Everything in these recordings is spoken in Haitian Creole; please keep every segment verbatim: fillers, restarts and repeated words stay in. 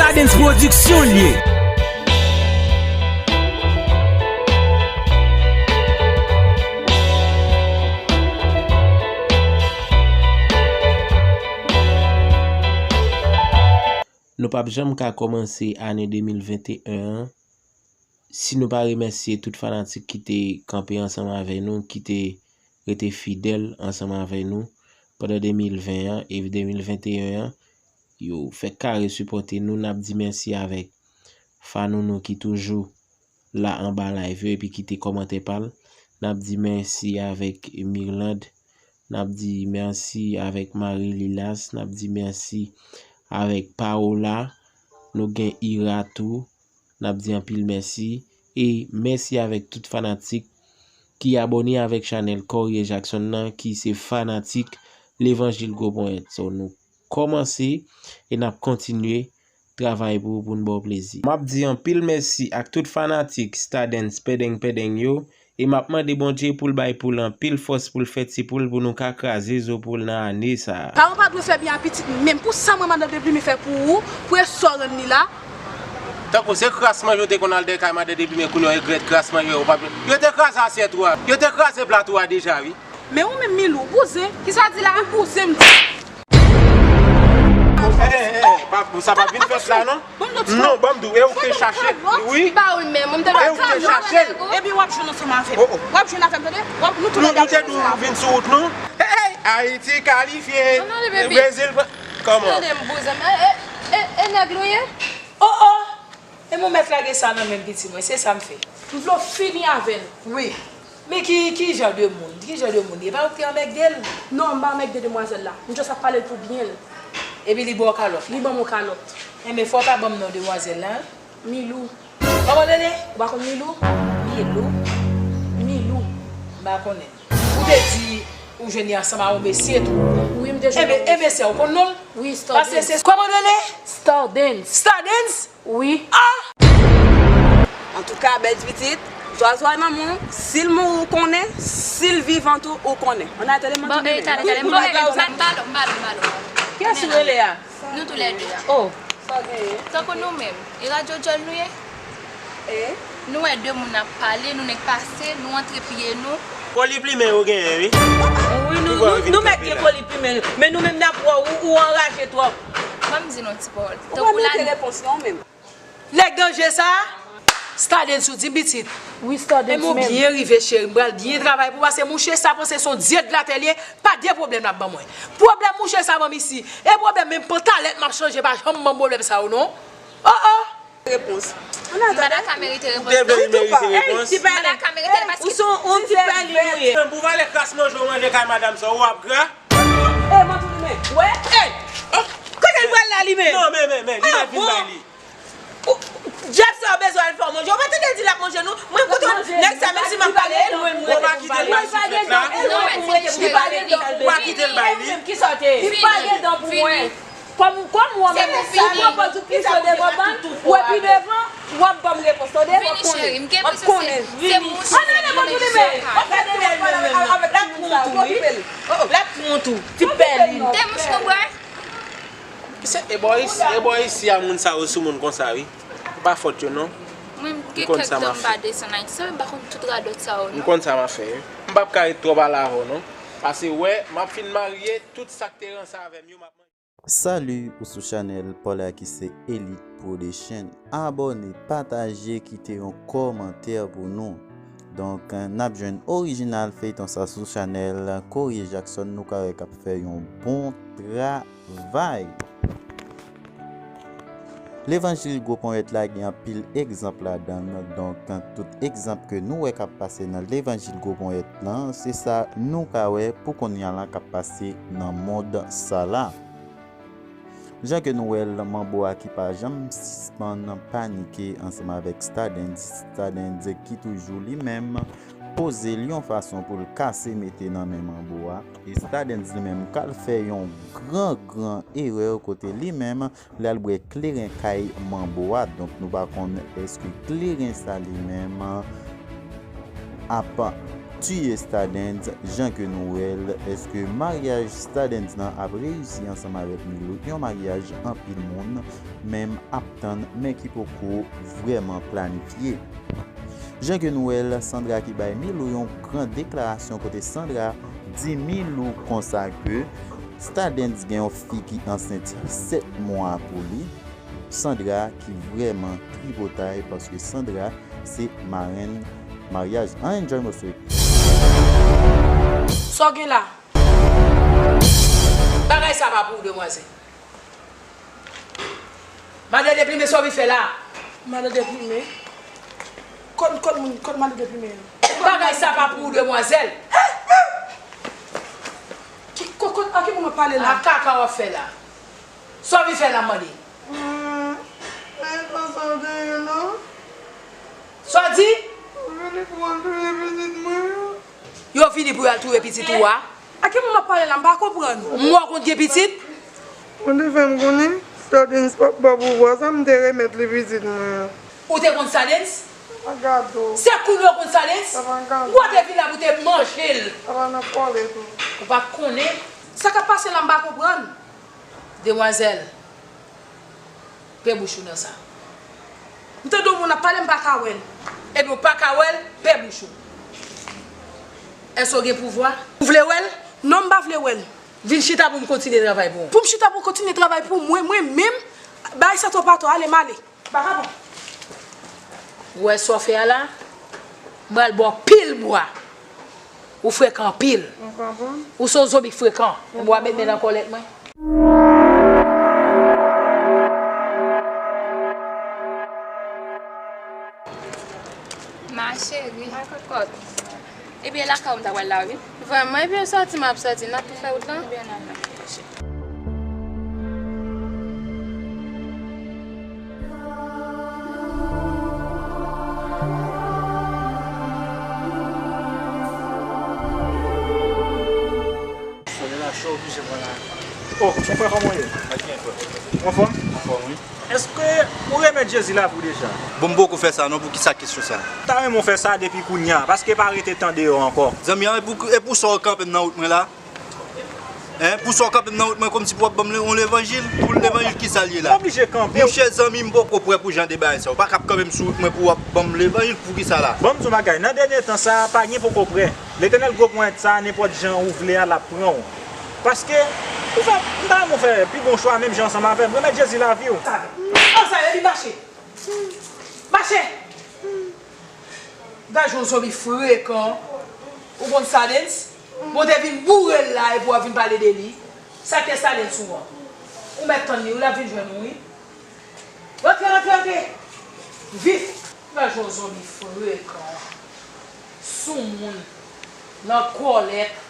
Adens Production l ye. Nou p ap janm ka kòmanse ane de mil venteyen an si nou pa remèsye tout fanatik ki te kanpe ansanm avè nou, ki te rete fidèl ansanm avè nou pandan de mil ven an e de mil venteyen an. Yo fè kare sipòte nou. N ap di mèsi avèk fan nou nou ki toujou la anba live yo epi kite kòmantè pa l. N ap di mèsi avèk Mirlande. N ap di mèsi avèk Marie Lilas. N ap di mèsi avèk Paola. Nou gen Ira tou. N ap di anpil mèsi. E mèsi avèk tout fanatik ki abòne avèk chanèl Corie Jackson nan, ki se fanatik Levanjil Gwo Ponyèt. So, nou kòmanse e n ap kontinye travay pou, pou n ba w plezi. M ap di anpil mèsi ak tout fanatik Stardens Pendeng Pendeng yo, e m ap mande Bondye pou l bay poul anpil fòs pou l fè ti poul pou nou ka kraze zo poul nan ane sa a. Paran pa dwe fè byen a pitit menm. Pou sa mwen madan Deplime fè pou ou, pou e sa w rann li la. Tankou se kras manje w te konn al dèyè kay madan Deplime, kounye a w regrèt kras manje w pa. Yo te kraze asyèt ou a. Yo te kraze plat ou a deja wi. Men ou menm Milou, bouzen. Kisa w di la? Ou bouzen m di. Eh, eh, eh, pa, sa pa vin fèt la non. Non, ban m di w, e ou k te chache l wi. Ba ou menm, ou m te e ou k te chache l. Epi w ap jwenn ansanm avè m. W ap jwenn avè m, tande? W ap nou tou lè. Nou te di w vin sou wout nou. Hey, Ayiti kalifye. Brezil pran. Kòman? Tande m bouzen m. E, e, e, e nèg nou ye? Oh, oh! E mon mèt lage sa nan men piti mwen, se sa m fè. M vle w fini avè l. Wi. Men ki, ki jan de moun? Ki jan de moun? E pa ou ki te anmègde l? Non, m pa anmègde demwazèl la. M just ap pale l pou byen l. Epi li ba w kalòt la? Li ban m yon kalòt. Enben, fò w ta ban m non demwazèl la. Milou. Kòman l rele? Ou pa konn Milou? Milou. Milou. M pa konnen. Ou te di ou jwenn li ansanm a yon mesye tou. Wi, m te jwenn yon mesye. Enben, e mesye a, ou konn non l? Wi, Stardens. Paske se, kòman l rele? Stardens. Stardens? Wi. Ah! Antouka, bèl ti pitit, zwazo a nan men w, si l mouri ou konnen, si l vivan tou ou konnen. Ann ale, tande m, tande m. Bon, eh, tande, tande m. Bon, eh, eh, m ba l, m ba l, m ba l. Kiyès ou rele a? Nou toulède a. Oh. Sa w genyen? Tankou nou menm, e radyo djòl nou ye? E? Nou wè de moun ap pale, nou nèk pase, nou antre piye nou. Koli plimen yo genyen, wi. Wi, nou, nou, nou mèt gen koli plimen, men nou menm n ap wè w, ou, ou anraje twòp. Ban m di nou ti pawòl. Ou pa note repons non menm. Nèg danje sa a? Stardens ou di m pitit. Wi, Stardens menm. Enben, byen rive, cheri. M pral byen travay pou w, paske mouche sa panse se yon dye de latè l ye, pa de pwoblèm l ap ban mwen. Pwoblèm mouche sa ban m isi. E pwoblèm menm pantalèt m ap chanje, pa janm ban m pwoblèm sa yo non. Oh, oh. Repons. Mada ka merite repons. Ou te vle li merite repons. Mada ka merite l paske ou se yon ti pèli nou ye. Pou valè kras manje w manje kay madanm sa, ou ap gra. E, mwen tou li men. Wè? E, kote l pral la li menm? Non, men, men, men, li mèt vin bay li. Djab sa bezwen al fè w manje. Ou pa tande l di l ap manje nou? Mwen kote nèg sa, menm si m ap pale l, mwen, mwen. Ou pa kite l bay souflèt la. Ou pa kite l bay li. Kisa w te ye? Li pa gen dan pou mwen. Kòm, kòm ou menm, si ou pran pòz ou plis devan bann, ou pi devan, w ap ban m repons, tande? W ap konnen. W ap konnen. Vini. Ann ale mwen tou li men. W ap gade mwen pale avèk, avèk timoun sa yo, w ap okipe l. L ap pran tou. Ti pèli. Te mouch nou bwè. Se, e bò isi, e bò isi a moun sa yo sou moun konsa wi. Se pa fòt yo non. Mwen, m gen kèk tan m pa desann Ayiti. Sa m pa konn tout radòt sa yo non. M konn sa m ap fè wi. M p ap ka ret twòp ale avè w non. Paske wè, m ap fin marye, tout sa k te ranse avè m yo, m ap manje. Salut, ou sou chanèl Paula ki se Elite Production. Abòne, pataje, kite yon kòmantè pou nou. Donk, n ap jwenn orijinal feyton sa sou chanèl Corie Jackson, nou ka wè k ap fè yon bon travay. Levanjil Gwo Ponyèt la gen anpil egzanp ladan l, donk, tout egzanp ke nou wè k ap pase nan Levanjil Gwo Ponyèt lan, se sa nou ka wè pou kounye a la k ap pase nan mond sa la. Jan ke nou wè l, Manbo a ki pa janm sispann panike ansanm avèk Stardens, Stardens ki toujou li menm poze l yon fason pou l kase mete nan men Manbo a, e Stardens li menm k al fè yon gran, gran erè kote li menm l al bwè kleren kay Manbo a. Donk, nou pa konn èske kleren sa li menm ap tiye Stardens, jan ke nou wè l, èske maryaj Stardens lan ap reyisi ansanm avèk Milou, yon maryaj anpil moun menm ap tann, men ki poko vrèman planifye. Jan ke nou wè l, Sandra ki bay Milou yon gran deklarasyon kote Sandra di Milou konsa ke Stardens gen yon fi ki ansent sèt mwa pou li. Sandra ki vrèman tripotay paske Sandra se marenn maryaj. An enjoy mosye. Sa w gen la? Bagay sa pa pou ou, demwazèl. Madan Deplimen, sa w vin fè la? Madan Deplimen? Kot, kot moun, kot madan Deplimen an? Bagay sa pa pou ou, demwazèl. Ki, kot, kot, a ki moun w ap pale la? A kaka w ap fè la? Sa w vin fè la, m mande? Mwen, e pa sa w te ye la? Sa w di? Yo vini pou al touye pitit mwen an. Yo vini pou y al touye pitit ou a? A ki moun w ap pale la? M pa konprann. M wè w konn gen pitit? Ou te fè m konnen Stardens p ap ba pouvwa sa, m te remèt li pitit mwen an. Ou te konn Stardens? Sa pa gado. Se kounye a w konn Stardens? Sa pa gado. Ou te vin la pou te manje l. Sa pa nan kòlèt ou. Ou pa konnen? Sa k ap pase la, m pa konprann. Demwazèl, pe bouch ou nan sa. M tande yon moun ap pale, m pa ka wè l. Ebyen, w pa ka wè l, pe bouch ou. Èske w gen pouvwa? Ou vle wè l? Non, m pa vle wè l. Vin chita pou m kontinye travay pou ou. Pou m chita pou w kontinye travay pou mwen, mwen menm, bagay sa twòp atò, ale, m ale. M pa ka pran. Ou wè sa w fè a la? M pral ba w pil bwa. Ou frekan anpil. Ou se yon zonbi k frekan. Ou a met men nan kòlèt mwen. Ma chérie. Ma cocotte. Ebyen, lakay ou m ta pral la, wi. Vrèman, ebyen, sòti m ap sòti, n ap tou fè wout lan. Ebyen, n ale. Soleil la cho, oblije pran la. Oh, mon frè, kòman w ye? Mwen byen, frè. Ou anfòm? Anfòm, wi. Èske ou remèt Jezi lavi w deja? Bon, m poko fè sa non, poukisa kesyon sa? M ta renmen w fè sa depi kounye a, paske pa rete tan deyò ankò. Zanmi an, e pou, e pou sa w kanpe m nan wout mwen la? Hein? Pou sa w kanpe m nan wout mwen kòmsi pou w ap ban m le, yon levanjil? Pou levanjil kisa l ye la? M oblije kanpe w. Monchè zanmi, m poko prè pou jan de bagay sa. Ou pa ka ap kanpe m sou wout mwen pou w ap ban m levanjil poukisa la? Ban m di w yon bagay, nan dènye tan sa a, pa gen poko prè. Letènèl gwo ponyèt sa a, nenpòt jan ou vle a, l ap pran w. Paske, ou fè, m ta renmen w fè pi bon chwa menm jan ansanm avè m. Remèt Jezi lavi w. Sa vle. An sa, epi mache. Mache! Gad jan w zonbi frekan. Ou konn Stardens? Bon, w te vin boure l la epi w ap vin pale de li. Sa k te Stardens ou an? Ou mèt tann li wi, l ap vin jwenn ou wi. Rantre, rantre, rantre! Vif! Gad jan w zonbi frekan. Soumoun. Nan kòlèt.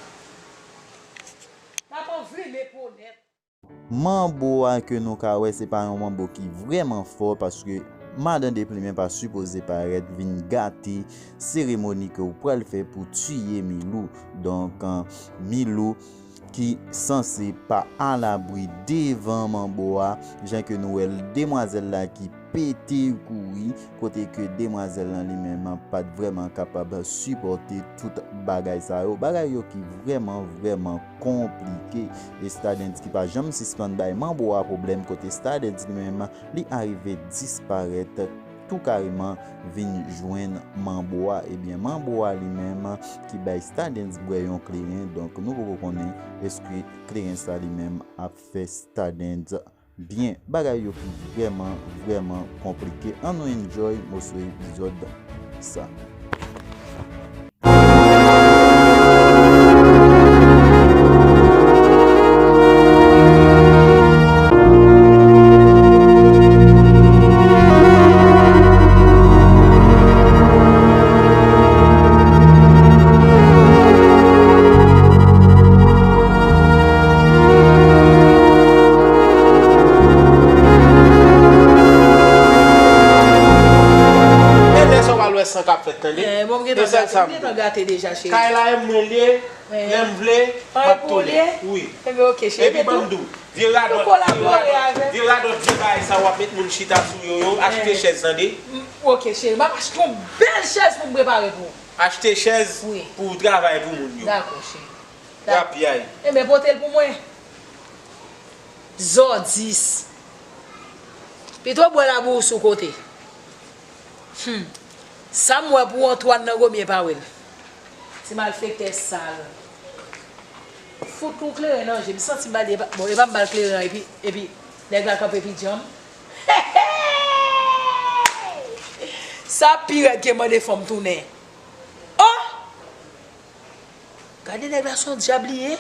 Papa w vle men po nèt. Manbo a ke nou ka wè se pa yon manbo ki vrèman fò paske madan Deplimen pa sipoze parèt vin gate seremoni ke w pral fè pou tiye Milou. Donk, Milou ki sanse pa alabri devan manbo a, jan ke nou wè l, demwazèl la ki pete kouri, kote ke demwazèl lan li menm pa t vrèman kapab sipòte tout bagay sa yo. Bagay yo ki vrèman, vrèman konplike. E Stardens ki pa janm sispann bay manbo a pwoblèm, kote Stardens li menm, li arive disparèt tou kareman vin jwenn manbo a. Ebyen, manbo a li menm ki bay Stardens bwè yon kleren, donk nou poko konnen èske kleren sa li menm ap fè Stardens byen. Bagay yo ki vrèman, vrèman konplike. Ann nou enjoy moso epizòd sa. E lè sa w pral wè san k ap fèt, tande? E sèl sa m di. Kay la e mwen l ye, lè m vle, m ap tounen. Wi. Epi ban m di w, vye radòt, vye radòt, vye radòt, vye bagay sa w ap met moun chita sou yo yo, achte chèz, tande? Ok, cheri, m ap achte yon bèl chèz pou m prepare pou ou. Achte chèz pou travay pou moun yo. Dakò, cheri. Rapyay. Enben, pote l pou mwen. Zòdis. Pito bwè labou sou kote. Hmm. Sa m wè pou Antoine nan gomye pa wè l. Ti malfektè sal. Fout yon kleren nan je m, santi m ba li, bon, e pa m ba l kleren an, epi, epi nèg la kanpe pi djanm. Sa pi rèd ke mande fanm tounen. Oh! Gade nèg la se yon dyab li ye.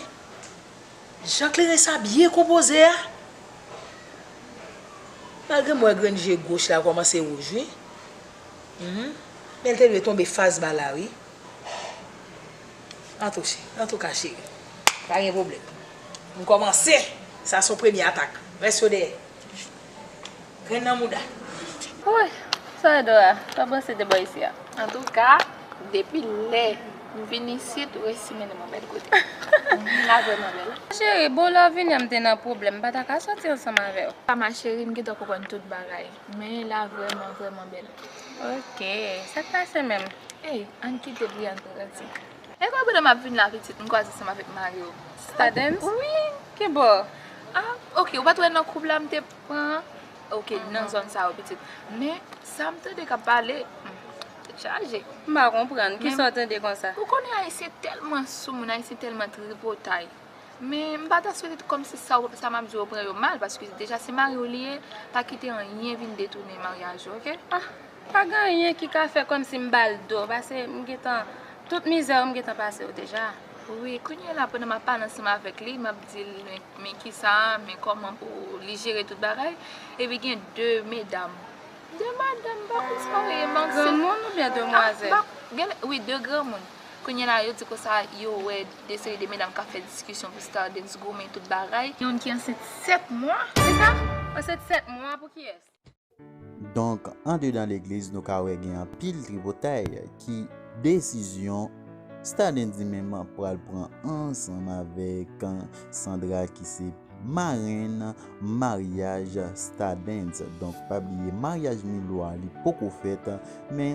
Jan kleren sa byen konpoze a. Malgre m wè grenn je goch la kòmanse wouj wi. Mhm. Men l te dwe tonbe fas ba la wi. Antouche, antouka cheri. Pa gen pwoblèm. M kòmanse. Sa se yon premye atak. Rès yo dèyè. Grenn nan mouda. Woy, sa e Dora, pa panse de bò isi a. Antouka, depi lè m vin isit, ou resi mennen m yon bèl kote. Mhm, la vrèman bèl. Cheri, bon lè w vini an m te nan pwoblèm, m pa ta ka sòti ansanm avè w. A ma cheri, m gentan konprann tout bagay. Men la vrèman, vrèman bèl. Ok, sa k pase menm? Ey, ann kite Brian pran ti. E konbyen tan m ap vin la pitit, m kwaze ansanm avèk mari w. Stardens? Wi. Ki bò? Ah, ok, ou pa t wè nan koup la m te pran? Ok, nan zòn sa yo pitit. Men, sa m tande k ap pale, hmm, tèt chaje. M pa konprann. Kisa w tande konsa? Ou konnen Ayisyen tèlman soumoun, Ayisyen tèlman tripotay. Men m pa ta swete kòmsi sa w, sa m ap di w pran yo mal, paske deja se mari w li ye, pa kite anyen vin detounen maryaj ou, ok? Ah, pa gen anyen ki ka fè kòmsi m ba l do, paske m gentan, tout mizè yo m gentan pase yo deja. Wi, kounye a la pandan m ap pale ansanm avèk li, m ap di l, men, men kisa, men kòman pou li jere tout bagay, epi gen de medam. De madanm, m pa konn sa w rele, m anksye. Granmoun oubyen demwazèl? Ah, m pa, gen, wi, de granmoun. Kounye a la, yo di konsa, yo wè de seri de medam k ap fè diskisyon pou Stardens goumen tout bagay. Youn ki ansent sèt mwa. Kisa? Ansent sèt mwa pou kiyès? Donk, andedan legliz, nou ka wè gen anpil tripotay ki desizyon Stardens li menm pral pran ansanm avèk Sandra ki se marenn maryaj Stardens. Donk, pa bliye, maryaj Milou a, li poko fèt, men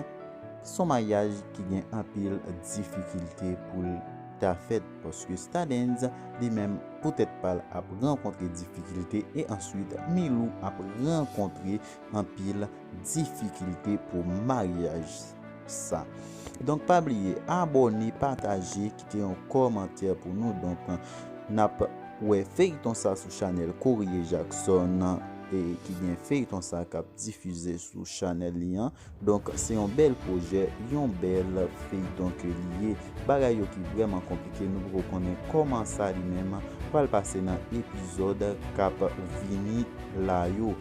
se yon maryaj ki gen anpil difikilte pou l ta fèt, paske Stardens, li menm, poutèt pa l, ap rankontre difikilte, e answit, Milou ap rankontre anpil difikilte pou maryaj sa. Donk, pa bliye, abòne, pataje, kite yon kòmantè pou nou. Donk, n ap wè feyton sa sou chanèl Corie Jackson, e ki gen feyton sa k ap difize sou chanèl li an. Donk, se yon bèl pwojè, yon bèl feyton ke li ye. Bagay yo ki vrèman konplike, nou poko konnen kòman sa li menm pral pase nan epizòd k ap vini la yo.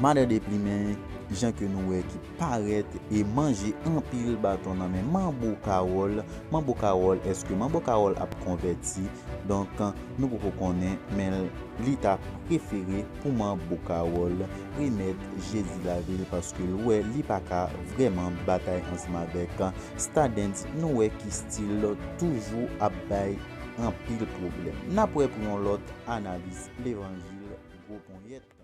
Madan Deplimen, jan ke nou wè, ki parèt e manje anpil baton nan men Manbo Carole. Manbo Carole, èske Manbo Carole ap konvèti? Donk, nou poko konnen, men li ta prefere pou Manbo Carole remèt Jezi lavi l, paske l wè li pa ka vrèman batay ansanm avèk Stardens. Nou wè ki stil toujou ap bay anpil pwoblèm. N ap wè pou yon lòt analiz levanjil gwo ponyèt.